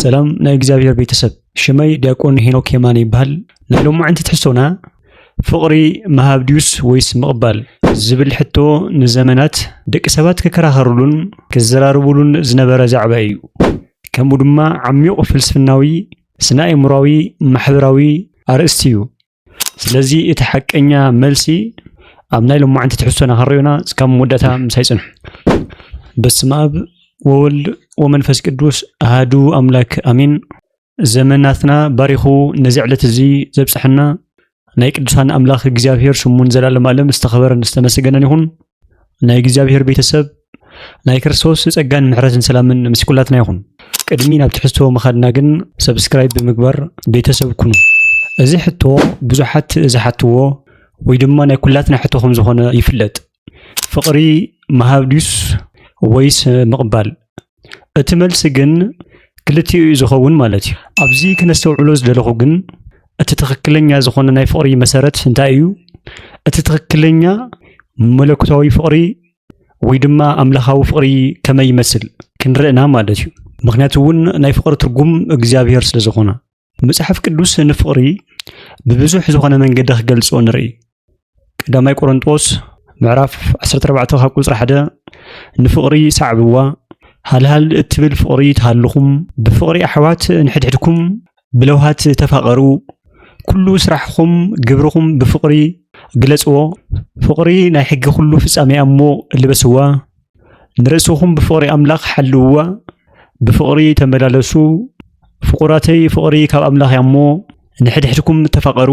ሰላም ናይ እግዚኣብሔር ቤተሰብ፣ ሽመይ ዲያቆን ሄኖክ የማነ ይበሃል። ናይ ሎማዓንቲ ትሕዝቶና ፍቕሪ ምሃብ ድዩስ ወይስ ምቕባል ዝብል ሕቶ ንዘመናት ደቂ ሰባት ክከራኸሩሉን ክዘራረቡሉን ዝነበረ ዛዕባ እዩ። ከምኡ ድማ ዓሚቕ ፍልስፍናዊ፣ ስነ ኣእምሮኣዊ፣ ማሕበራዊ ኣርእስቲ እዩ። ስለዚ እቲ ሓቀኛ መልሲ ኣብ ናይ ሎማዓንቲ ትሕዝቶና ክንሪኦና እስካብ መወዳእታ ምሳይ ጽንሑ። በስመ ኣብ ወወልድ ወመንፈስ ቅዱስ ኣሃዱ ኣምላክ ኣሜን። ዘመናትና ባሪኹ ነዚ ዕለት እዚ ዘብጽሐና ናይ ቅዱሳን ኣምላኽ እግዚኣብሔር ስሙን ዘላለም ኣለም ዝተኸበረን ዝተመሰገነን ይኹን። ናይ እግዚኣብሔር ቤተሰብ ናይ ክርስቶስ ጸጋን ምሕረትን ሰላምን ምስ ኩላትና ይኹን። ቅድሚ ናብ ትሕዝቶ ምኻድና ግን ሰብስክራይብ ብምግባር ቤተሰብ ኩኑ። እዚ ሕቶ ብዙሓት ዝሓትዎ ወይ ድማ ናይ ኩላትና ሕቶ ከም ዝኾነ ይፍለጥ። ፍቕሪ ምሃብ ድዩስ ወይስ ምቕባል? እቲ መልሲ ግን ክልቲኡ እዩ ዝኸውን ማለት እዩ። ኣብዚ ክነስተውዕሎ ዝደለኹ ግን እቲ ትኽክለኛ ዝኾነ ናይ ፍቕሪ መሰረት እንታይ እዩ? እቲ ትኽክለኛ መለኮታዊ ፍቕሪ ወይ ድማ ኣምላኻዊ ፍቕሪ ከመይ ይመስል ክንርኢ ኢና ማለት እዩ። ምኽንያቱ እውን ናይ ፍቕሪ ትርጉም እግዚኣብሔር ስለ ዝኾነ። መጽሓፍ ቅዱስ ንፍቕሪ ብብዙሕ ዝኾነ መንገዲ ክገልጾ ንርኢ። ቀዳማይ ቆሮንጦስ ምዕራፍ ዓሰርተ ኣርባዕተ ካብ ቁጽሪ ሓደ፣ "ንፍቕሪ ሰዓብዋ፣ ሃልሃል እትብል ፍቕሪ ትሃልኹም፣ ብፍቕሪ ኣሕዋት ንሕድሕድኩም ብለውሃት ተፋቐሩ፣ ኩሉ ስራሕኹም ግብርኹም ብፍቕሪ ግለጽዎ፣ ፍቕሪ ናይ ሕጊ ኩሉ ፍጻሜ እያ እሞ ልበስዋ፣ ንርእስኹም ብፍቕሪ ኣምላኽ ሓልውዋ፣ ብፍቕሪ ተመላለሱ፣ ፍቑራተይ ፍቕሪ ካብ ኣምላኽ እያ እሞ ንሕድሕድኩም ተፋቐሩ፣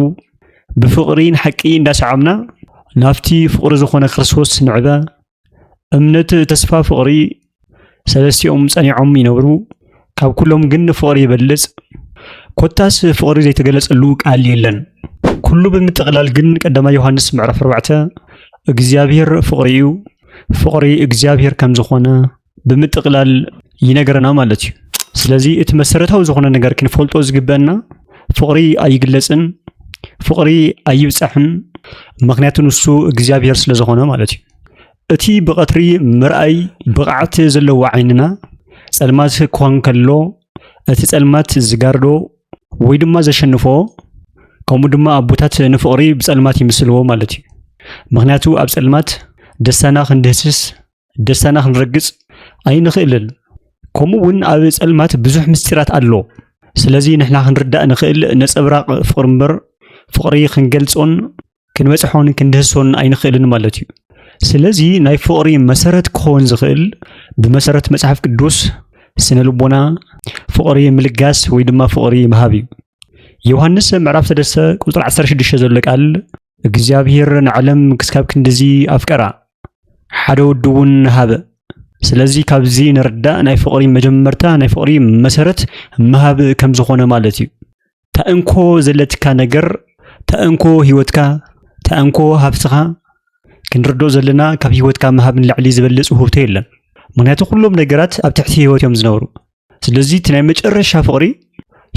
ብፍቕሪ ንሓቂ እንዳሰዓምና ናብቲ ፍቕሪ ዝኾነ ክርስቶስ ንዕበ፣ እምነት፣ ተስፋ፣ ፍቕሪ ሰለስቲኦም ጸኒዖም ይነብሩ፣ ካብ ኩሎም ግን ፍቕሪ ይበልጽ። ኮታስ ፍቕሪ ዘይተገለጸሉ ቃል የለን። ኩሉ ብምጥቕላል ግን ቀዳማይ ዮሃንስ ምዕራፍ ኣርባዕተ እግዚኣብሔር ፍቕሪ እዩ፣ ፍቕሪ እግዚኣብሔር ከም ዝኾነ ብምጥቕላል ይነግረና ማለት እዩ። ስለዚ እቲ መሰረታዊ ዝኾነ ነገር ክንፈልጦ ዝግበአና ፍቕሪ ኣይግለጽን፣ ፍቕሪ ኣይብጻሕን፣ ምኽንያቱ ንሱ እግዚኣብሔር ስለ ዝኾነ ማለት እዩ። እቲ ብቐትሪ ምርኣይ ብቕዓት ዘለዎ ዓይንና ጸልማት ክኾን ከሎ እቲ ጸልማት ዝጋርዶ ወይ ድማ ዘሸንፎ፣ ከምኡ ድማ ኣቦታት ንፍቕሪ ብጸልማት ይምስልዎ ማለት እዩ። ምኽንያቱ ኣብ ጸልማት ደስታና ክንድህስስ፣ ደስታና ክንረግጽ ኣይንኽእልን። ከምኡ እውን ኣብ ጸልማት ብዙሕ ምስጢራት ኣሎ። ስለዚ ንሕና ክንርዳእ ንኽእል ነጸብራቕ ፍቕሪ እምበር ፍቕሪ ክንገልጾን ክንበጽሖን ክንድህሶን ኣይንኽእልን ማለት እዩ። ስለዚ ናይ ፍቕሪ መሰረት ክኸውን ዝኽእል ብመሰረት መጽሓፍ ቅዱስ ስነ ልቦና ፍቕሪ ምልጋስ ወይ ድማ ፍቕሪ ምሃብ እዩ። ዮሃንስ ምዕራፍ ሰለስተ ቁጽሪ ዓሰርተ ሽዱሽተ ዘሎ ቃል፣ "እግዚኣብሔር ንዓለም ክስካብ ክንድዚ ኣፍቀራ፣ ሓደ ወዱ እውን ሃበ።" ስለዚ ካብዚ ንርዳእ ናይ ፍቕሪ መጀመርታ ናይ ፍቕሪ መሰረት ምሃብ ከም ዝኾነ ማለት እዩ። ተእንኮ ዘለትካ ነገር፣ ተእንኮ ህይወትካ፣ ተእንኮ ሃብትኻ ክንርድኦ ዘለና ካብ ህይወትካ ምሃብ ንላዕሊ ዝበልጽ ውህብቶ የለን። ምኽንያቱ ኩሎም ነገራት ኣብ ትሕቲ ህይወት እዮም ዝነብሩ። ስለዚ እቲ ናይ መጨረሻ ፍቕሪ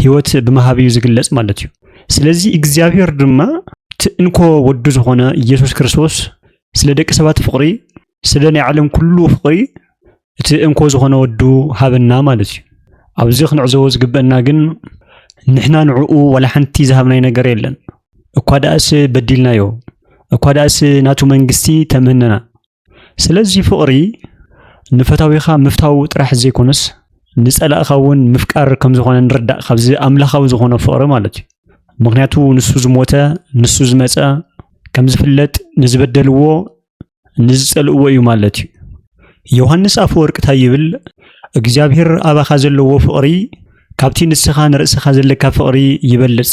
ህይወት ብምሃብ እዩ ዝግለጽ ማለት እዩ። ስለዚ እግዚኣብሔር ድማ እቲ እንኮ ወዱ ዝኾነ ኢየሱስ ክርስቶስ ስለ ደቂ ሰባት ፍቕሪ፣ ስለ ናይ ዓለም ኩሉ ፍቕሪ እቲ እንኮ ዝኾነ ወዱ ሃበና ማለት እዩ። ኣብዚ ክንዕዘቦ ዝግበአና ግን ንሕና ንዕኡ ዋላ ሓንቲ ዝሃብናይ ነገር የለን። እኳ ደኣስ በዲልናዮ፣ እኳ ደኣስ ናቱ መንግስቲ ተምህነና። ስለዚ ፍቕሪ ንፈታዊኻ ምፍታው ጥራሕ ዘይኮነስ ንጸላእኻ እውን ምፍቃር ከም ዝኾነ ንርዳእ ካብዚ ኣምላኻዊ ዝኾነ ፍቕሪ ማለት እዩ። ምኽንያቱ ንሱ ዝሞተ፣ ንሱ ዝመጸ፣ ከም ዝፍለጥ ንዝበደልዎ ንዝጸልእዎ እዩ ማለት እዩ። ዮሃንስ ኣፈወርቅ እንታይ ይብል? "እግዚኣብሔር ኣባኻ ዘለዎ ፍቕሪ ካብቲ ንስኻ ንርእስኻ ዘለካ ፍቕሪ ይበልጽ"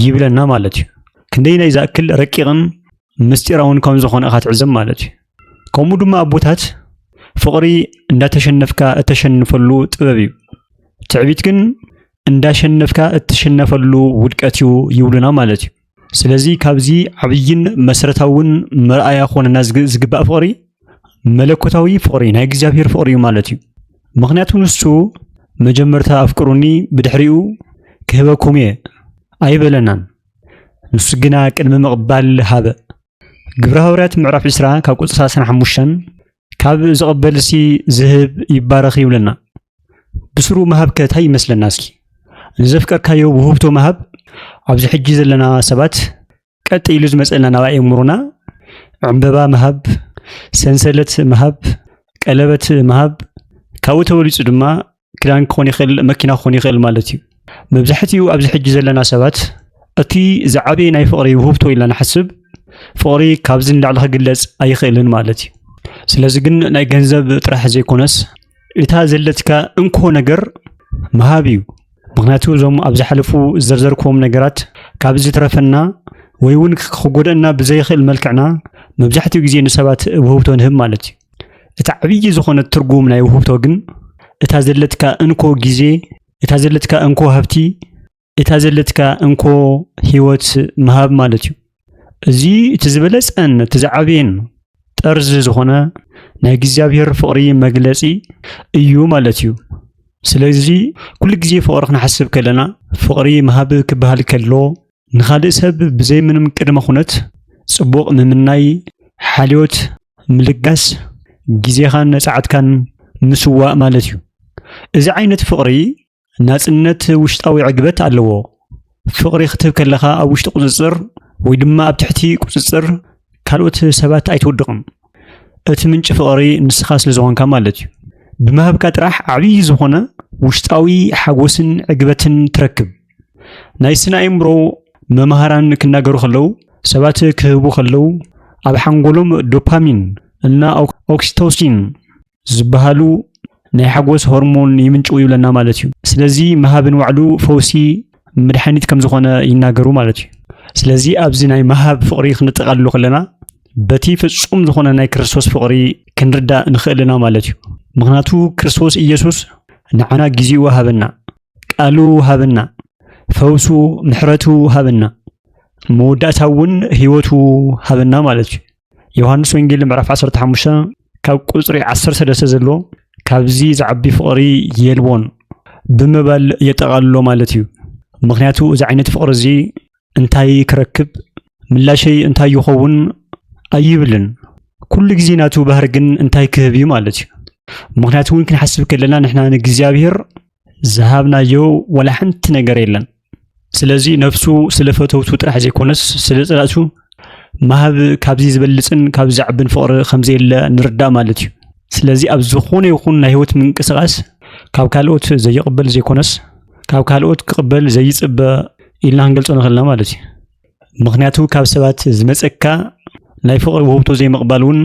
ይብለና ማለት እዩ። ክንደይናይ ዝኣክል ረቂቕን ምስጢራውን ከም ዝኾነ ኢኻ ትዕዘብ ማለት እዩ። ከምኡ ድማ ኣቦታት፣ "ፍቕሪ እንዳተሸነፍካ እተሸንፈሉ ጥበብ እዩ፣ ትዕቢት ግን እንዳሸነፍካ እትሽነፈሉ ውድቀት እዩ" ይብሉና ማለት እዩ። ስለዚ ካብዚ ዓብይን መሰረታውን መርኣያ ክኾነና ዝግ-፣ ዝግባእ ፍቕሪ መለኮታዊ ፍቕሪ፣ ናይ እግዚኣብሔር ፍቕሪ እዩ ማለት እዩ። ምኽንያቱ ንሱ "መጀመርታ ኣፍቅሩኒ፣ ብድሕሪኡ ክህበኩም እየ" ኣይበለናን። ንሱ ግና ቅድሚ ምቕባል ሃበ። ግብረ ሃዋርያት ምዕራፍ ዕስራ ካብ ቁጽሪ ሰላሳን ሓሙሽተን፣ "ካብ ዝቕበልሲ ዝህብ ይባረኽ" ይብለና። ብስሩ ምሃብ ከ እንታይ ይመስለና እስኪ? ንዘፍቀርካዮ ውህብቶ ምሃብ ኣብዚ ሕጂ ዘለና ሰባት ቀጥ ኢሉ ዝመጸልና ናብ ኣእምሮና ዕምበባ ምሃብ፣ ሰንሰለት ምሃብ፣ ቀለበት ምሃብ፣ ካብኡ ተበሊጹ ድማ ክዳን ክኾን ይኽእል፣ መኪና ክኾን ይኽእል ማለት እዩ። መብዛሕትኡ ኣብዚ ሕጂ ዘለና ሰባት እቲ ዝዓበየ ናይ ፍቕሪ ውህብቶ ኢልና ንሓስብ ፍቕሪ ካብዚ ንላዕሊ ክግለጽ ኣይኽእልን ማለት እዩ። ስለዚ ግን ናይ ገንዘብ ጥራሕ ዘይኮነስ እታ ዘለትካ እንኮ ነገር ምሃብ እዩ። ምኽንያቱ እዞም ኣብ ዝሓለፉ ዝዘርዘርክዎም ነገራት ካብ ዝትረፈና ወይ እውን ክጎደእና ብዘይኽእል መልክዕና መብዛሕትኡ ግዜ ንሰባት ውህብቶ ንህብ ማለት እዩ። እቲ ዓብዪ ዝኾነ ትርጉም ናይ ውህብቶ ግን እታ ዘለትካ እንኮ ግዜ፣ እታ ዘለትካ እንኮ ሃብቲ፣ እታ ዘለትካ እንኮ ህይወት ምሃብ ማለት እዩ። እዚ እቲ ዝበለጸን እቲ ዝዓበየን ጠርዚ ዝኾነ ናይ እግዚኣብሔር ፍቕሪ መግለጺ እዩ ማለት እዩ። ስለዚ ኩሉ ግዜ ፍቕሪ ክንሓስብ ከለና ፍቕሪ ምሃብ ክበሃል ከሎ ንኻልእ ሰብ ብዘይ ምንም ቅድመ ኩነት ጽቡቕ ምምናይ፣ ሓልዮት ምልጋስ፣ ግዜኻን ጸዓትካን ምስዋእ ማለት እዩ። እዚ ዓይነት ፍቕሪ ናጽነት ውሽጣዊ ዕግበት ኣለዎ። ፍቕሪ ክትህብ ከለኻ ኣብ ውሽጢ ቁጽጽር ወይ ድማ ኣብ ትሕቲ ቁጽጽር ካልኦት ሰባት ኣይትውድቕን። እቲ ምንጪ ፍቕሪ ንስኻ ስለ ዝኾንካ ማለት እዩ። ብምሃብካ ጥራሕ ዓብዪ ዝኾነ ውሽጣዊ ሓጎስን ዕግበትን ትረክብ። ናይ ስነ ኣእምሮ መማህራን ክናገሩ ከለዉ ሰባት ክህቡ ከለዉ ኣብ ሓንጎሎም ዶፓሚን እና ኦክሲቶሲን ዝበሃሉ ናይ ሓጎስ ሆርሞን ይምንጭው ይብለና ማለት እዩ። ስለዚ ምሃብ ንባዕሉ ፈውሲ መድሓኒት ከም ዝኾነ ይናገሩ ማለት እዩ። ስለዚ ኣብዚ ናይ ምሃብ ፍቕሪ ክንጠቓልሎ ከለና በቲ ፍጹም ዝኾነ ናይ ክርስቶስ ፍቕሪ ክንርዳእ ንኽእል ኢና ማለት እዩ። ምኽንያቱ ክርስቶስ ኢየሱስ ንዓና ግዜኡ ሃበና፣ ቃሉ ሃበና፣ ፈውሱ ምሕረቱ ሃበና፣ መወዳእታ እውን ህይወቱ ሃበና ማለት እዩ። ዮሃንስ ወንጌል ምዕራፍ ዓሰርተ ሓሙሽተ ካብ ቁጽሪ ዓሰርተ ሰለስተ ዘሎ ካብዚ ዝዓቢ ፍቕሪ የልቦን ብምባል የጠቓልሎ ማለት እዩ። ምኽንያቱ እዚ ዓይነት ፍቕሪ እዚ እንታይ ክረክብ ምላሸይ እንታይ ይኸውን ኣይብልን። ኩሉ ግዜ ናቱ ባህሪ ግን እንታይ ክህብ እዩ ማለት እዩ። ምኽንያቱ እውን ክንሓስብ ከለና ንሕና ንእግዚኣብሔር ዝሃብናዮ ወላ ሓንቲ ነገር የለን። ስለዚ ነፍሱ ስለ ፈተውቱ ጥራሕ ዘይኮነስ ስለ ጸላእቱ ምሃብ ካብዚ ዝበልጽን ካብዚ ዝዓብን ፍቕሪ ከም ዘየለ ንርዳእ ማለት እዩ። ስለዚ ኣብ ዝኾነ ይኹን ናይ ህይወት ምንቅስቓስ ካብ ካልኦት ዘይቕበል ዘይኮነስ ካብ ካልኦት ክቕበል ዘይጽበ ኢልና ክንገልጾ ንኽእልና ማለት እዩ። ምኽንያቱ ካብ ሰባት ዝመጸካ ናይ ፍቕሪ ውህብቶ ዘይምቕባል እውን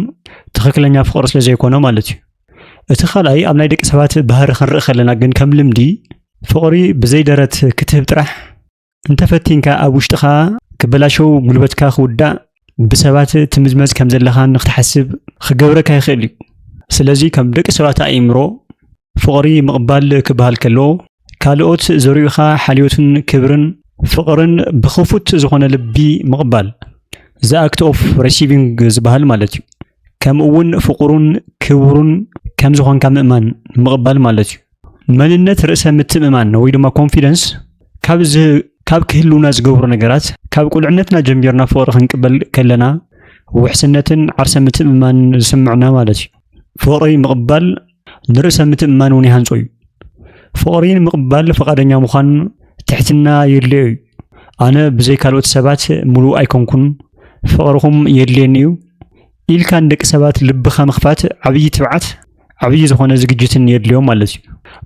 ትኽክለኛ ፍቕሪ ስለ ዘይኮነ ማለት እዩ። እቲ ካልኣይ ኣብ ናይ ደቂ ሰባት ባህሪ ክንርኢ ከለና ግን ከም ልምዲ ፍቕሪ ብዘይ ደረት ክትህብ ጥራሕ እንተፈቲንካ ኣብ ውሽጥኻ ክበላሸው ጉልበትካ ክውዳእ ብሰባት ትምዝመዝ ከም ዘለኻ ንክትሓስብ ክገብረካ ይኽእል እዩ። ስለዚ ከም ደቂ ሰባት ኣእምሮ ፍቕሪ ምቕባል ክበሃል ከሎ ካልኦት ዘርእዩኻ ሓልዮትን ክብርን ፍቕርን ብኽፉት ዝኾነ ልቢ ምቕባል the act of receiving ዝበሃል ማለት እዩ። ከምኡ እውን ፍቑሩን ክቡሩን ከም ዝኾንካ ምእማን ምቕባል ማለት እዩ። መንነት ርእሰ ምትእምማን ወይ ድማ ኮንፊደንስ ካብ ዝ ካብ ክህልውና ዝገብሩ ነገራት ካብ ቁልዕነትና ጀሚርና ፍቕሪ ክንቅበል ከለና ውሕስነትን ዓርሰ ምትእምማን ዝስምዕና ማለት እዩ። ፍቕሪ ምቕባል ንርእሰ ምትእምማን እውን ይሃንጾ እዩ። ፍቕሪ ንምቕባል ፈቓደኛ ምዃን ትሕትና የድልዮ እዩ። ኣነ ብዘይ ካልኦት ሰባት ምሉእ ኣይኮንኩን፣ ፍቕርኹም የድልየኒ እዩ ኢልካ ንደቂ ሰባት ልብኻ ምኽፋት ዓብዪ ትብዓት ዓብዪ ዝኾነ ዝግጅትን የድልዮም ማለት እዩ።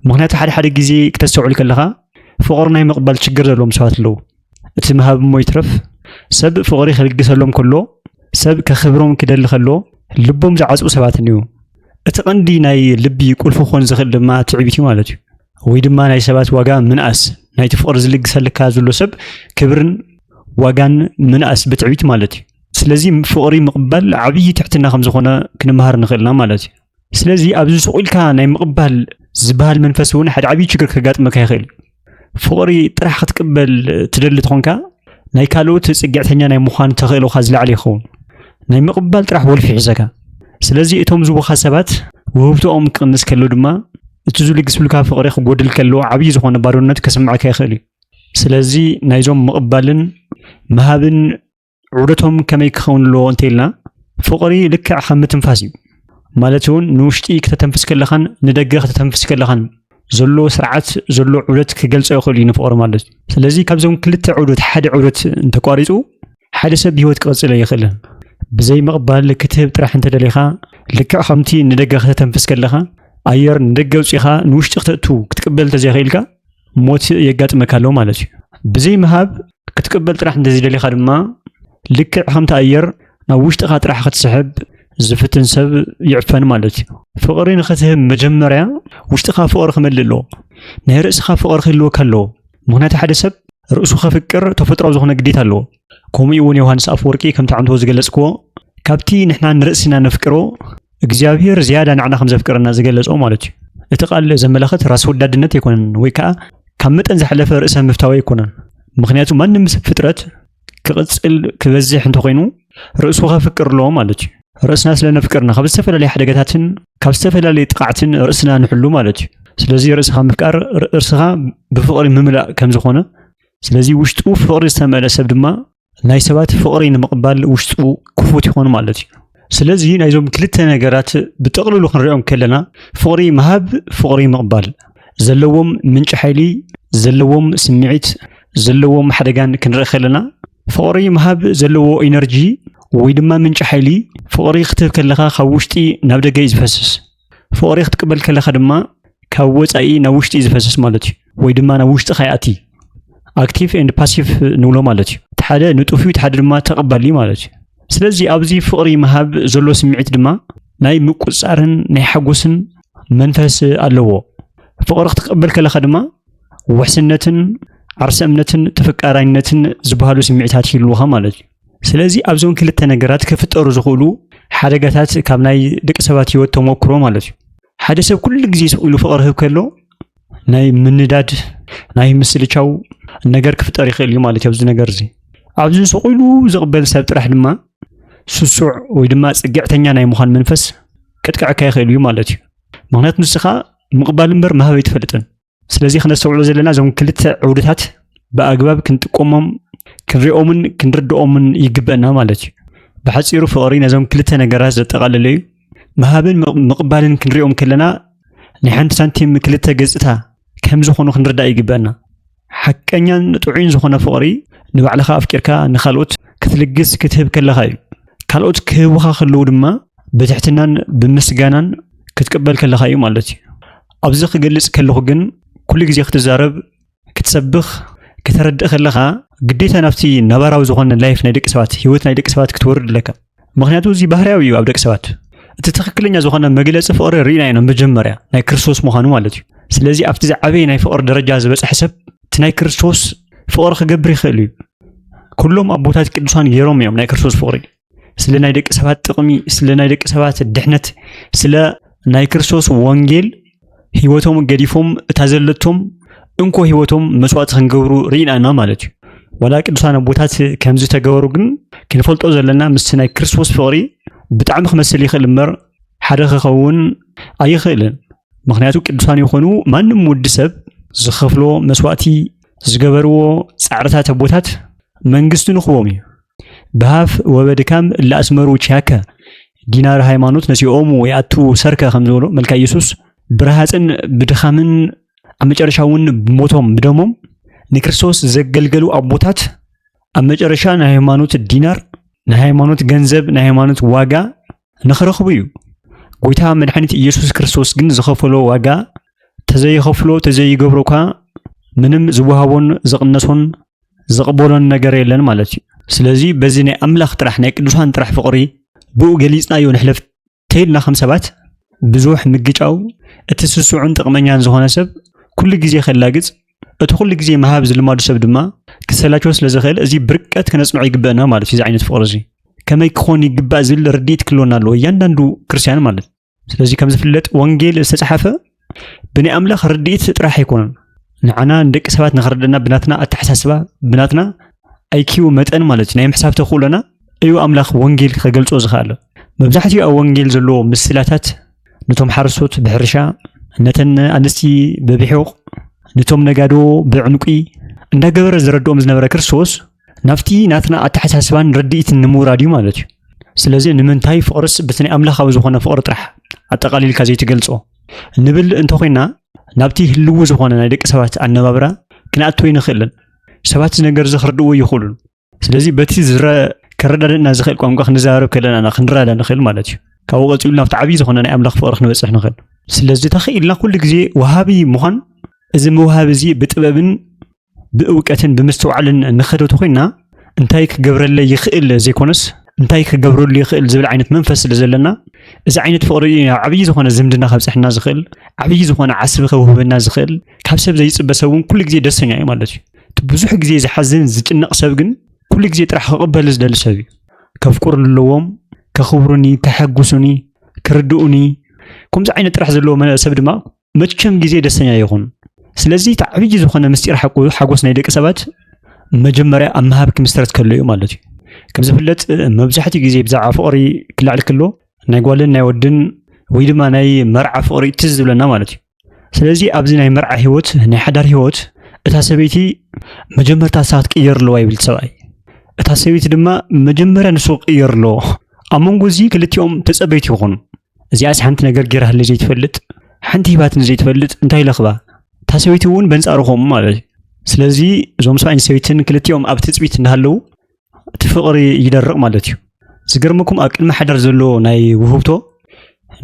ምኽንያቱ ሓደ ሓደ ግዜ ክተስተውዕል ከለኻ ፍቕሪ ናይ ምቕባል ችግር ዘለዎም ሰባት ኣለዉ። እቲ ምሃብ እሞ ይትረፍ ሰብ ፍቕሪ ክልግሰሎም ከሎ ሰብ ከኽብሮም ክደሊ ከሎ ልቦም ዝዓፅኡ ሰባት እኒዉ። እቲ ቀንዲ ናይ ልቢ ቁልፊ ክኾን ዝኽእል ድማ ትዕቢት እዩ ማለት እዩ። ወይ ድማ ናይ ሰባት ዋጋ ምንኣስ ናይቲ ፍቕሪ ዝልግሰልካ ዘሎ ሰብ ክብርን ዋጋን ምንኣስ ብትዕቢት ማለት እዩ። ስለዚ ፍቕሪ ምቕባል ዓብዪ ትሕትና ከም ዝኾነ ክንመሃር ንኽእልና ማለት እዩ። ስለዚ ኣብዚ ስቕ ኢልካ ናይ ምቕባል ዝበሃል መንፈስ እውን ሓደ ዓብዪ ችግር ከጋጥመካ ይኽእል እዩ። ፍቕሪ ጥራሕ ክትቅበል ትደሊ ተኾንካ ናይ ካልኦት ጽግዕተኛ ናይ ምዃን ተኽእሎኻ ዝለዓለ ይኸውን። ናይ ምቕባል ጥራሕ ወልፊ ይሕዘካ። ስለዚ እቶም ዝቡኻ ሰባት ውህብቶኦም ክቕንስ ከሎ ድማ እቲ ዝልግስብልካ ፍቕሪ ክጎድል ከሎ ዓብዪ ዝኾነ ባዶነት ከስምዓካ ይኽእል እዩ። ስለዚ ናይዞም ምቕባልን ምሃብን ዑደቶም ከመይ ክኸውን ኣለዎ እንተኢልና ፍቕሪ ልክዕ ከም ምትንፋስ እዩ። ማለት እውን ንውሽጢ ክተተንፍስ ከለኻን ንደገ ክተተንፍስ ከለኻን ዘሎ ስርዓት፣ ዘሎ ዑደት ክገልጾ ይኽእል እዩ ንፍቕሪ ማለት እዩ። ስለዚ ካብዞም ክልተ ዑደት ሓደ ዑደት እንተቋሪጹ ሓደ ሰብ ብህይወት ክቕጽል ኣይኽእልን። ብዘይ ምቕባል ክትህብ ጥራሕ እንተደሊኻ፣ ልክዕ ከምቲ ንደገ ከተተንፍስ ከለኻ ኣየር ንደገ ኣውጺኻ ንውሽጢ ክተእቱ ክትቅበል እንተዘይኽኢልካ ሞት የጋጥመካ ኣሎ ማለት እዩ። ብዘይ ምሃብ ክትቅበል ጥራሕ እንተዘይደሊኻ ድማ ልክዕ ከምቲ ኣየር ናብ ውሽጥኻ ጥራሕ ክትስሕብ ዝፍትን ሰብ ይዕፈን ማለት እዩ። ፍቕሪ ንኽትህብ መጀመርያ ውሽጥኻ ፍቕሪ ክመልእ ኣለዎ። ናይ ርእስኻ ፍቕሪ ክህልወካ ኣለዎ። ምኽንያቱ ሓደ ሰብ ርእሱ ከፍቅር ተፈጥሮ ዝኾነ ግዴታ ኣለዎ። ከምኡ እውን ዮሃንስ ኣፈወርቂ ከምቲ ዓንቶ ዝገለጽክዎ ካብቲ ንሕና ንርእስና ነፍቅሮ እግዚኣብሔር ዝያዳ ንዓና ከም ዘፍቅረና ዝገለጾ ማለት እዩ። እቲ ቃል ዘመላኽት ራስ ወዳድነት ኣይኮነን ወይ ከዓ ካብ መጠን ዝሓለፈ ርእሰ ምፍታዊ ኣይኮነን። ምኽንያቱ ማንም ሰብ ፍጥረት ክቕጽል ክበዝሕ እንተኾይኑ ርእሱ ከፍቅር ኣለዎ ማለት እዩ። ርእስና ስለ ነፍቅርና ካብ ዝተፈላለዩ ሓደጋታትን ካብ ዝተፈላለዩ ጥቓዕትን ርእስና ንሕሉ ማለት እዩ። ስለዚ ርእስኻ ምፍቃር ርእስኻ ብፍቕሪ ምምላእ ከም ዝኾነ ስለዚ ውሽጡ ፍቕሪ ዝተመልአ ሰብ ድማ ናይ ሰባት ፍቕሪ ንምቕባል ውሽጡ ክፉት ይኾን ማለት እዩ። ስለዚ ናይዞም ክልተ ነገራት ብጥቕልሉ ክንሪኦም ከለና ፍቕሪ ምሃብ ፍቕሪ ምቕባል ዘለዎም ምንጪ ሓይሊ ዘለዎም ስምዒት ዘለዎም ሓደጋን ክንርኢ ከለና ፍቕሪ ምሃብ ዘለዎ ኢነርጂ ወይ ድማ ምንጪ ሓይሊ ፍቕሪ ክትህብ ከለኻ ካብ ውሽጢ ናብ ደገ እዩ ዝፈስስ። ፍቕሪ ክትቅበል ከለኻ ድማ ካብ ወፃኢ ናብ ውሽጢ እዩ ዝፈስስ ማለት እዩ። ወይ ድማ ናብ ውሽጥኻ ይኣቲ። ኣክቲቭ ኤንድ ፓሲቭ ንብሎ ማለት እዩ። እቲ ሓደ ንጡፍ እዩ፣ እቲ ሓደ ድማ ተቐባሊ ማለት እዩ። ስለዚ ኣብዚ ፍቕሪ ምሃብ ዘሎ ስምዒት ድማ ናይ ምቁፅፃርን ናይ ሓጎስን መንፈስ ኣለዎ። ፍቕሪ ክትቀበል ከለኻ ድማ ውሕስነትን ዓርሰ እምነትን ተፈቃራይነትን ዝበሃሉ ስምዒታት ይህልውኻ ማለት እዩ። ስለዚ ኣብዞም ክልተ ነገራት ክፍጠሩ ዝኽእሉ ሓደጋታት ካብ ናይ ደቂ ሰባት ህይወት ተሞክሮ ማለት እዩ። ሓደ ሰብ ኩሉ ግዜ ስቕ ኢሉ ፍቕሪ ህብ ከሎ ናይ ምንዳድ ናይ ምስልቻው ነገር ክፍጠር ይኽእል እዩ ማለት እዩ። ኣብዚ ነገር እዚ ኣብዚ ስቕ ኢሉ ዝቕበል ሰብ ጥራሕ ድማ ስሱዕ ወይ ድማ ጽግዕተኛ ናይ ምዃን መንፈስ ቅጥቅዐካ ይኽእል እዩ ማለት እዩ። ምኽንያቱ ንስኻ ምቕባል እምበር ምሃብ ኣይትፈልጥን። ስለዚ ክነስተውዕሎ ዘለና እዞም ክልተ ዕውድታት ብኣግባብ ክንጥቀሞም ክንሪኦምን ክንርድኦምን ይግበአና ማለት እዩ። ብሓፂሩ ፍቕሪ ነዞም ክልተ ነገራት ዘጠቓለለ እዩ። ምሃብን ምቕ- ምቕባልን ክንሪኦም ከለና ናይ ሓንቲ ሳንቲም ክልተ ገፅታ ከም ዝኾኑ ክንርዳእ ይግበአና። ሓቀኛን ጥዑይን ዝኾነ ፍቕሪ ንባዕልኻ ኣፍቂርካ ንኻልኦት ክትልግስ ክትህብ ከለኻ እዩ። ካልኦት ክህቡኻ ከለዉ ድማ ብትሕትናን ብምስጋናን ክትቅበል ከለኻ እዩ ማለት እዩ። ኣብዚ ክገልጽ ከለኹ ግን ኩሉ ግዜ ክትዛረብ፣ ክትሰብኽ፣ ከተረድእ ከለኻ ግዴታ ናብቲ ነባራዊ ዝኾነ ላይፍ ናይ ደቂ ሰባት ህይወት ናይ ደቂ ሰባት ክትወርድ ኣለካ። ምኽንያቱ እዚ ባህርያዊ እዩ ኣብ ደቂ ሰባት። እቲ ትኽክለኛ ዝኾነ መግለጺ ፍቕሪ ርኢና ኢና መጀመርያ ናይ ክርስቶስ ምዃኑ ማለት እዩ። ስለዚ ኣብቲ ዝዓበየ ናይ ፍቕሪ ደረጃ ዝበጽሐ ሰብ እቲ ናይ ክርስቶስ ፍቕሪ ክገብር ይኽእል እዩ። ኩሎም ኣቦታት ቅዱሳን ገይሮም እዮም ናይ ክርስቶስ ፍቕሪ። ስለ ናይ ደቂ ሰባት ጥቕሚ፣ ስለ ናይ ደቂ ሰባት ድሕነት፣ ስለ ናይ ክርስቶስ ወንጌል ህይወቶም ገዲፎም እታ ዘለቶም እንኮ ህይወቶም መስዋእቲ ክንገብሩ ርኢና ኢና ማለት እዩ። ዋላ ቅዱሳን ኣቦታት ከምዚ ተገበሩ ግን ክንፈልጦ ዘለና ምስቲ ናይ ክርስቶስ ፍቕሪ ብጣዕሚ ክመስል ይኽእል እምበር ሓደ ክኸውን ኣይኽእልን። ምኽንያቱ ቅዱሳን ይኾኑ ማንም ወዲ ሰብ ዝኸፍሎ መስዋእቲ ዝገበርዎ ፃዕርታት ኣቦታት መንግስቱ ንኽዎም እዩ። ብሃፍ ወበድካም ለኣስመሩ ቻከ ዲናር ሃይማኖት ነሲኦሙ የኣቱ ሰርከ ከም ዝበሎ መልካ ኢየሱስ ብረሃፅን ብድኻምን ኣብ መጨረሻ እውን ብሞቶም ብደሞም ንክርስቶስ ዘገልገሉ ኣቦታት ኣብ መጨረሻ ናይ ሃይማኖት ዲናር ናይ ሃይማኖት ገንዘብ ናይ ሃይማኖት ዋጋ ንኽረኽቡ እዩ። ጎይታ መድሓኒት ኢየሱስ ክርስቶስ ግን ዝኸፈሎ ዋጋ ተዘይኸፍሎ ተዘይገብሮ እኳ ምንም ዝወሃቦን ዝቕነሶን ዝቕበሎን ነገር የለን ማለት እዩ። ስለዚ በዚ ናይ ኣምላኽ ጥራሕ ናይ ቅዱሳን ጥራሕ ፍቕሪ ብኡ ገሊጽናዮ ንሕለፍ ተይልና ከም ሰባት ብዙሕ ምግጫው እቲ ስሱዕን ጥቕመኛን ዝኾነ ሰብ ኩሉ ግዜ ከላግጽ እቲ ኩሉ ግዜ ምሃብ ዝልማዱ ሰብ ድማ ክሰላቸው ስለ ዝኽእል እዚ ብርቀት ክነጽንዖ ይግበአና ማለት እዩ። እዚ ዓይነት ፍቕሪ እዚ ከመይ ክኾን ይግባእ ዝብል ርድኢት ክህልወና ኣለዎ እያንዳንዱ ክርስትያን ማለት። ስለዚ ከም ዝፍለጥ ወንጌል ዝተጻሓፈ ብናይ ኣምላኽ ርድኢት ጥራሕ ኣይኮነን። ንዓና ንደቂ ሰባት ንኽረደና ብናትና ኣተሓሳስባ ብናትና ኣይኪዩ መጠን ማለት እዩ ናይ ምሕሳብ ተኽእሎና እዩ ኣምላኽ ወንጌል ክገልጾ ዝኽኣለ። መብዛሕትኡ ኣብ ወንጌል ዘለዎ ምስላታት ነቶም ሓረስቶት ብሕርሻ፣ ነተን ኣንስቲ ብብሒቕ፣ ነቶም ነጋዶ ብዕንቁ እንዳገበረ ዝረድኦም ዝነበረ ክርስቶስ ናብቲ ናትና ኣተሓሳስባን ርድኢትን ንምውራድ እዩ ማለት እዩ። ስለዚ ንምንታይ ፍቕርስ በቲ ናይ ኣምላኻዊ ዝኾነ ፍቕሪ ጥራሕ ኣጠቓሊልካ ዘይትገልጾ ንብል እንተኾይና ናብቲ ህልዊ ዝኾነ ናይ ደቂ ሰባት ኣነባብራ ክንኣትዎ ይንኽእልን። ሰባት እዚ ነገር እዚ ክርድእዎ ይኽእሉን። ስለዚ በቲ ዝረ ከረዳድእና ዝኽእል ቋንቋ ክንዘራረብ ከለና ኢና ክንረዳዳ ንኽእል ማለት እዩ። ካብኡ ቀፂሉ ናብቲ ዓብዪ ዝኾነ ናይ ኣምላኽ ፍቕሪ ክንበፅሕ ንኽእል። ስለዚ ተኽኢልና ኩሉ ግዜ ወሃቢ ምዃን፣ እዚ ምውሃብ እዚ ብጥበብን ብእውቀትን ብምስትውዓልን ንኸዶ ተኾይና፣ እንታይ ክገብረለይ ይኽእል ዘይኮነስ እንታይ ክገብረሉ ይኽእል ዝብል ዓይነት መንፈስ ስለ ዘለና፣ እዚ ዓይነት ፍቕሪ እዩ ናብ ዓብዪ ዝኾነ ዝምድና ከብፅሕና ዝኽእል፣ ዓብዪ ዝኾነ ዓስቢ ከውህበና ዝኽእል፣ ካብ ሰብ ዘይፅበ ሰብ እውን ኩሉ ግዜ ደስተኛ እዩ ማለት እዩ። እቲ ብዙሕ ግዜ ዝሓዝን ዝጭነቕ ሰብ ግን ኩሉ ግዜ ጥራሕ ክቕበል ዝደሊ ሰብ እዩ። ከፍቅሩ ኣለዎም፣ ከኽብሩኒ፣ ከሐጉሱኒ፣ ክርድኡኒ። ከምዚ ዓይነት ጥራሕ ዘለዎ መ- ሰብ ድማ መቸም ግዜ ደስተኛ ይኹን። ስለዚ እቲ ዓብዪ ዝኾነ ምስጢር ሓቁ ሓጎስ ናይ ደቂ ሰባት መጀመርያ ኣብ ምሃብ ክምስረት ከሎ እዩ ማለት እዩ። ከም ዝፍለጥ መብዛሕትኡ ግዜ ብዛዕባ ፍቕሪ ክላዕል ከሎ ናይ ጓልን ናይ ወድን ወይ ድማ ናይ መርዓ ፍቕሪ ትዝ ዝብለና ማለት እዩ። ስለዚ ኣብዚ ናይ መርዓ ህይወት ናይ ሓዳር ህይወት እታ ሰበይቲ መጀመርታ ንሳ ክትቅየር ኣለዋ ይብል እቲ ሰብኣይ። እታ ሰበይቲ ድማ መጀመርያ ንሱ ክቅየር ኣለዎ። ኣብ መንጎ እዚ ክልቲኦም ተጸበይቲ ይኾኑ። እዚኣስ ሓንቲ ነገር ጌራትለይ ዘይትፈልጥ፣ ሓንቲ ሂባትኒ ዘይትፈልጥ እንታይ ለኽባ? እታ ሰበይቲ እውን በንጻሩ ከምኡ ማለት እዩ። ስለዚ እዞም ሰብኣይን ሰበይትን ክልቲኦም ኣብ ትጽቢት እንዳሃለዉ እቲ ፍቕሪ ይደርቕ ማለት እዩ። ዝገርመኩም ኣብ ቅድሚ ሓዳር ዘሎ ናይ ውህብቶ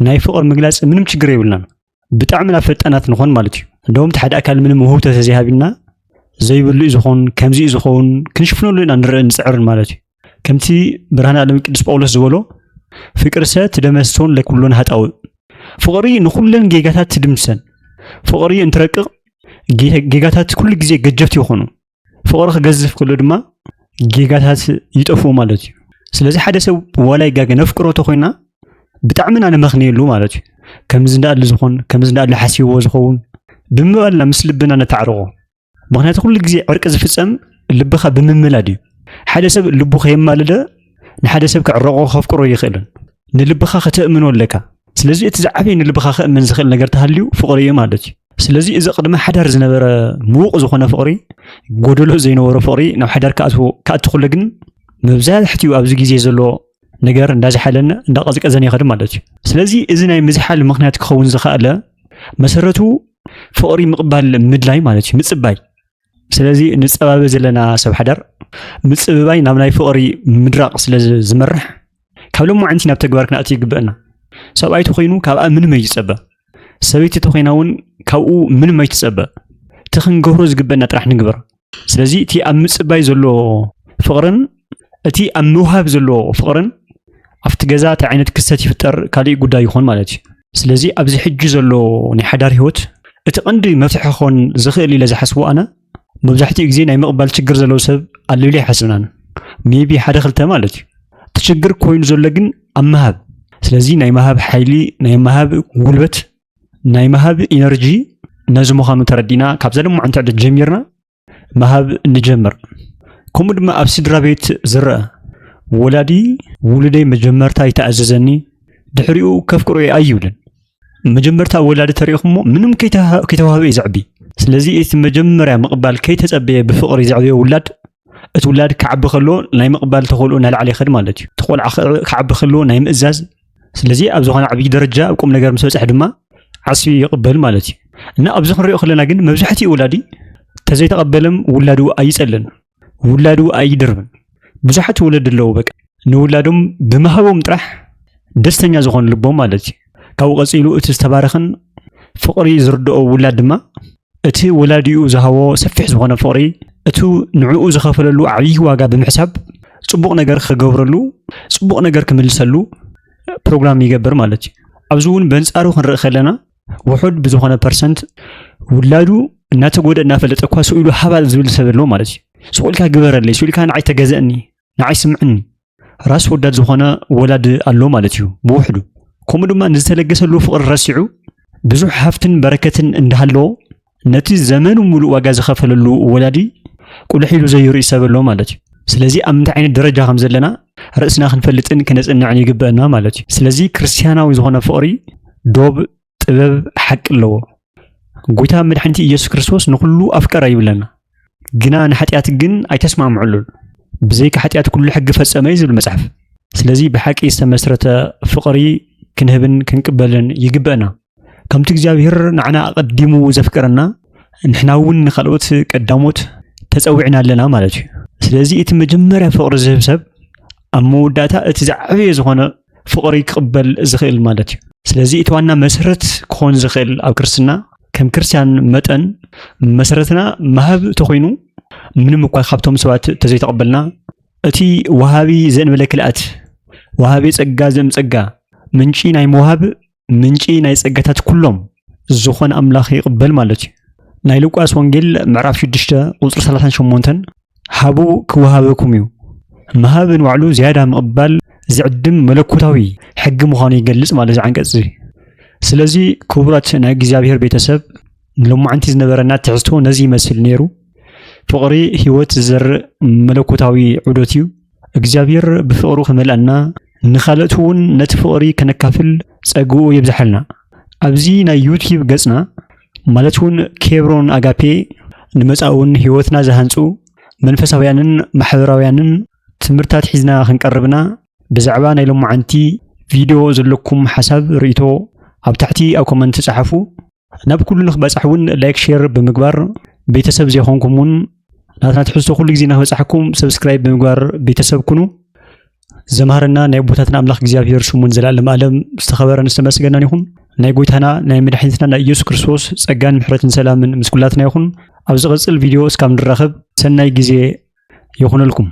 ናይ ፍቕሪ ምግላጽ ምንም ችግር የብልናን። ብጣዕሚ ናብ ፈጣናት ንኾን ማለት እዩ። እንደውም እቲ ሓደ ኣካል ምንም ውህብቶ ተዘይሃቢና ዘይብሉ እዩ ዝኾን፣ ከምዚ እዩ ዝኾን ክንሽፍነሉ ኢና ንርኢ ንጽዕርን ማለት እዩ። ከምቲ ብርሃን ዓለም ቅዱስ ጳውሎስ ዝበሎ ፍቅርሰ ትደመስሶን ለኩሎን ሀጣውእ። ፍቕሪ ንኹለን ጌጋታት ትድምሰን። ፍቕሪ እንትረቅቕ ጌ- ጌጋታት ኩሉ ግዜ ገጀፍቲ ይኾኑ። ፍቕሪ ክገዝፍ ከሎ ድማ ጌጋታት ይጠፍኡ ማለት እዩ። ስለዚ ሓደ ሰብ ዋላ ይጋገ ነፍቅሮ ተኾይና ብጣዕሚ ኢና ነመኽንየሉ ማለት እዩ። ከምዚ እንዳኣሉ ዝኾን ከምዚ እንዳኣሉ ሓሲብዎ ዝኸውን ብምባልና ምስ ልብና ነተዓርቆ። ምኽንያቱ ኩሉ ግዜ ዕርቂ ዝፍጸም ልብኻ ብምምላድ እዩ። ሓደ ሰብ ልቡ ከየማለደ ንሓደ ሰብ ክዕረቆ ከፍቅሮ ይኽእልን። ንልብኻ ከተእምኖ ኣለካ። ስለዚ እቲ ዝዓበየ ንልብኻ ከእምን ዝኽእል ነገር ተሃልዩ ፍቕሪ እዩ ማለት እዩ። ስለዚ እዚ ቅድሚ ሓዳር ዝነበረ ምዉቕ ዝኾነ ፍቕሪ፣ ጎደሎ ዘይነበሮ ፍቕሪ ናብ ሓዳር ክኣትዎ ክኣቱ ከሎ ግን መብዛሕትኡ ኣብዚ ግዜ ዘሎ ነገር እንዳዝሓለን እንዳቐዝቀዘን ይኸድ ማለት እዩ። ስለዚ እዚ ናይ ምዝሓል ምኽንያት ክኸውን ዝኸኣለ መሰረቱ ፍቕሪ ምቕባል ምድላይ ማለት እዩ፣ ምጽባይ። ስለዚ ንጸባበ ዘለና ሰብ ሓዳር ምጽብባይ ናብ ናይ ፍቕሪ ምድራቕ ስለ ዝ- ዝመርሕ ካብ ሎማዓንቲ ናብ ተግባር ክንኣቱ ይግበአና። ሰብኣይ ተኾይኑ ካብኣ ምንም ኣይትጸበ፣ ሰበይቲ ተኾይና እውን ካብኡ ምንም ኣይትጸበ። እቲ ክንገብሮ ዝግበአና ጥራሕ ንግበር። ስለዚ እቲ ኣብ ምጽባይ ዘሎ ፍቕርን እቲ ኣብ ምውሃብ ዘሎ ፍቕርን ኣብቲ ገዛ እቲ ዓይነት ክስተት ይፍጠር ካሊእ ጉዳይ ይኾን ማለት እዩ። ስለዚ ኣብዚ ሕጂ ዘሎ ናይ ሓዳር ህይወት እቲ ቀንዲ መፍትሒ ክኾን ዝኽእል ኢለ ዝሓስቦ ኣነ መብዛሕትኡ ግዜ ናይ ምቕባል ችግር ዘለዎ ሰብ ኣሎ ኢለ ኣይሓስብናን። ሜቢ ሓደ ክልተ ማለት እዩ። እቲ ችግር ኮይኑ ዘሎ ግን ኣብ ምሃብ። ስለዚ ናይ ምሃብ ሓይሊ፣ ናይ ምሃብ ጉልበት፣ ናይ ምሃብ ኢነርጂ ነዚ ምዃኑ ተረዲና ካብዛ ሎማዓንቲ ዕለት ጀሚርና ምሃብ ንጀምር። ከምኡ ድማ ኣብ ስድራ ቤት ዝረአ ወላዲ ውሉደይ መጀመርታ ይተኣዘዘኒ ድሕሪኡ ከፍቅሮ እየ ኣይብልን። መጀመርታ ወላዲ ተሪእኹሞ ምንም ከይተሃ- ከይተዋህበ እዩ ዘዕቢ። ስለዚ እቲ መጀመርያ ምቕባል ከይተጸበየ ብፍቕሪ ዘዕበዮ ውላድ እቲ ውላድ ክዓቢ ከሎ ናይ ምቕባል ተኽእልኡ እናላዕለ ይኸድ ማለት እዩ። እቲ ቆልዓ ክዕ- ክዓቢ ከሎ ናይ ምእዛዝ። ስለዚ ኣብ ዝኾነ ዓብዪ ደረጃ ኣብ ቁም ነገር ምስ በጽሐ ድማ ዓስቢ ይቕበል ማለት እዩ። እና ኣብዚ ክንሪኦ ከለና ግን መብዛሕትኡ ወላዲ ተዘይተቐበለም ውላዱ ኣይጸልን፣ ውላዱ ኣይድርብን። ብዙሓት ወለዲ ኣለዉ በቃ ንውላዶም ብምሃቦም ጥራሕ ደስተኛ ዝኾኑ ልቦም ማለት እዩ። ካብኡ ቀጺሉ እቲ ዝተባረኸን ፍቕሪ ዝርድኦ ውላድ ድማ እቲ ወላዲኡ ዝሃቦ ሰፊሕ ዝኾነ ፍቕሪ፣ እቲ ንዕኡ ዝኸፈለሉ ዓብዪ ዋጋ ብምሕሳብ ጽቡቕ ነገር ክገብረሉ፣ ጽቡቕ ነገር ክምልሰሉ ፕሮግራም ይገብር ማለት እዩ። ኣብዚ እውን በንጻሩ ክንርኢ ከለና ውሑድ ብዝኾነ ፐርሰንት ውላዱ እናተጎደ እናፈለጠ እኳ ስኢሉ ሃባ ዝብል ሰብ ኣሎ ማለት እዩ። ስቑልካ ግበረለይ፣ ስኢልካ ንዓይ ተገዘእኒ፣ ንዓይ ስምዕኒ። ራስ ወዳድ ዝኾነ ወላድ ኣሎ ማለት እዩ ብውሕዱ። ከምኡ ድማ ንዝተለገሰሉ ፍቕሪ ረሲዑ ብዙሕ ሃፍትን በረከትን እንዳሃለዎ ነቲ ዘመኑ ሙሉእ ዋጋ ዝኸፈለሉ ወላዲ ቁልሕ ኢሉ ዘይርኢ ሰብ ኣሎ ማለት እዩ። ስለዚ ኣብ ምንታይ ዓይነት ደረጃ ከም ዘለና ርእስና ክንፈልጥን ክነጽንዕን ይግበአና ማለት እዩ። ስለዚ ክርስትያናዊ ዝኾነ ፍቕሪ ዶብ፣ ጥበብ፣ ሓቂ ኣለዎ። ጎይታ መድሓኒት ኢየሱስ ክርስቶስ ንኹሉ ኣፍቀረ ይብለና። ግና ንሓጢኣት ግን ኣይተስማምዕሉን። ብዘይካ ሓጢኣት ኩሉ ሕጊ ፈጸመ እዩ ዝብል መጽሓፍ። ስለዚ ብሓቂ ዝተመስረተ ፍቕሪ ክንህብን ክንቅበልን ይግበአና። ከምቲ እግዚኣብሔር ንዓና ኣቐዲሙ ዘፍቀረና፣ ንሕና እውን ንኻልኦት ቀዳሞት ተጸዊዕና ኣለና ማለት እዩ። ስለዚ እቲ መጀመርያ ፍቕሪ ዝህብ ሰብ ኣብ መወዳእታ እቲ ዝዓበየ ዝኾነ ፍቕሪ ክቕበል ዝኽእል ማለት እዩ። ስለዚ እቲ ዋና መሰረት ክኾን ዝኽእል ኣብ ክርስትና፣ ከም ክርስትያን መጠን መሰረትና ምሃብ ተኾይኑ፣ ምንም እኳ ካብቶም ሰባት ተዘይተቐበልና፣ እቲ ወሃቢ ዘእንበለ ክልኣት፣ ወሃቢ ጸጋ ዘእም ጸጋ፣ ምንጪ ናይ ምውሃብ፣ ምንጪ ናይ ጸጋታት ኩሎም ዝኾነ ኣምላኽ ይቕበል ማለት እዩ። ናይ ሉቃስ ወንጌል ምዕራፍ ሽዱሽተ ቁጽሪ ሰላሳን ሸሞንተን፣ ሃቡ ክወሃበኩም እዩ። ምሃብ ንባዕሉ ዝያዳ ምቕባል ዝዕድም መለኮታዊ ሕጊ ምዃኑ ይገልጽ ማለት እዚ ዓንቀጽ እዚ። ስለዚ ክቡራት ናይ እግዚኣብሔር ቤተሰብ፣ ንሎማዓንቲ ዝነበረና ትሕዝቶ ነዚ ይመስል ነይሩ። ፍቕሪ ህይወት ዝዘርእ መለኮታዊ ዑደት እዩ። እግዚኣብሔር ብፍቕሩ ክመልኣና፣ ንኻልኦት እውን ነቲ ፍቕሪ ከነካፍል ጸግኡ የብዝሓልና። ኣብዚ ናይ ዩቲዩብ ገጽና፣ ማለት እውን ኬብሮን ኣጋፔ፣ ንመጻኢ እውን ህይወትና ዝሃንጹ መንፈሳውያንን ማሕበራውያንን ትምህርታት ሒዝና ክንቀርብና፣ ብዛዕባ ናይ ሎማዓንቲ ቪድዮ ዘለኩም ሓሳብ፣ ርእይቶ ኣብ ታሕቲ ኣብ ኮመንት ጸሓፉ። ናብ ኩሉ ንኽበጻሕ እውን ላይክ፣ ሼር ብምግባር፣ ቤተሰብ ዘይኮንኩም እውን ናትና ትሕዝቶ ኩሉ ግዜ ንኽበጻሕኩም ሰብስክራይብ ብምግባር ቤተሰብ ኩኑ። ዘምሃረና ናይ ኣቦታትና ኣምላኽ እግዚኣብሔር ስሙ ንዘለኣለም ዓለም ዝተኸበረን ዝተመስገነን ይኹን። ናይ ጎይታና ናይ መድሓኒትና ናይ ኢየሱስ ክርስቶስ ጸጋን ምሕረትን ሰላምን ምስ ኩላትና ይኹን። ኣብ ዝቐጽል ቪድዮ እስካብ ንራኸብ ሰናይ ግዜ ይኹነልኩም።